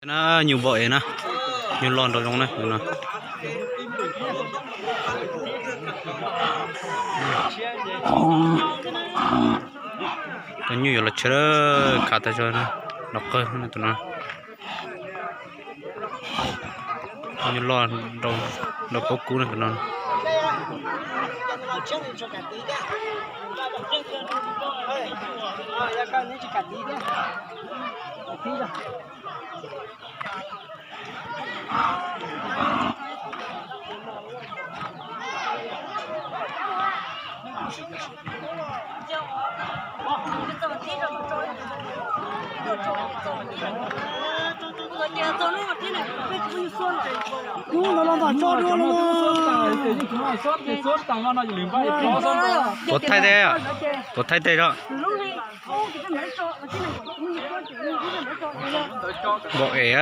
Na, nyuj npau es na, nyuj loj nraum zoov na tus no. Tus nyuj yuav los tshiab, khav tas zog, los qawg tus no. Nyuj loj nraum pob kub na tus no. Tuav thaij teg, tuav thaij teg os. Npau es,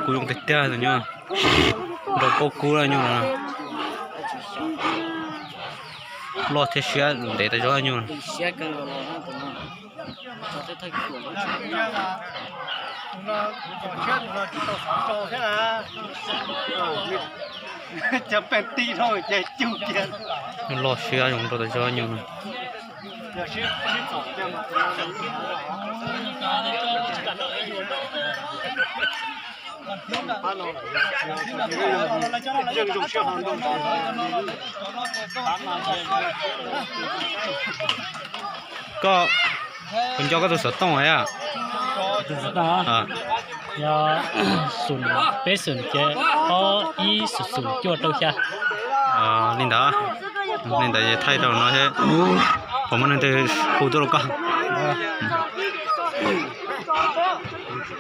kub zoo tiag tiag tus nyuj. Nraum pob kub nyuj. Loj thiab siab ntev tas zog nyuj. Nyuj loj siab zoo nraum tas zog nyuj. Koj, kuv nco koj tus xov tooj a. Yog xum peb xum ces ob ib xum xum cuaj rau xya. Li ntawd, li ntawd ces thaij rau no seb puas muaj neeg twg hu tuaj rau koj.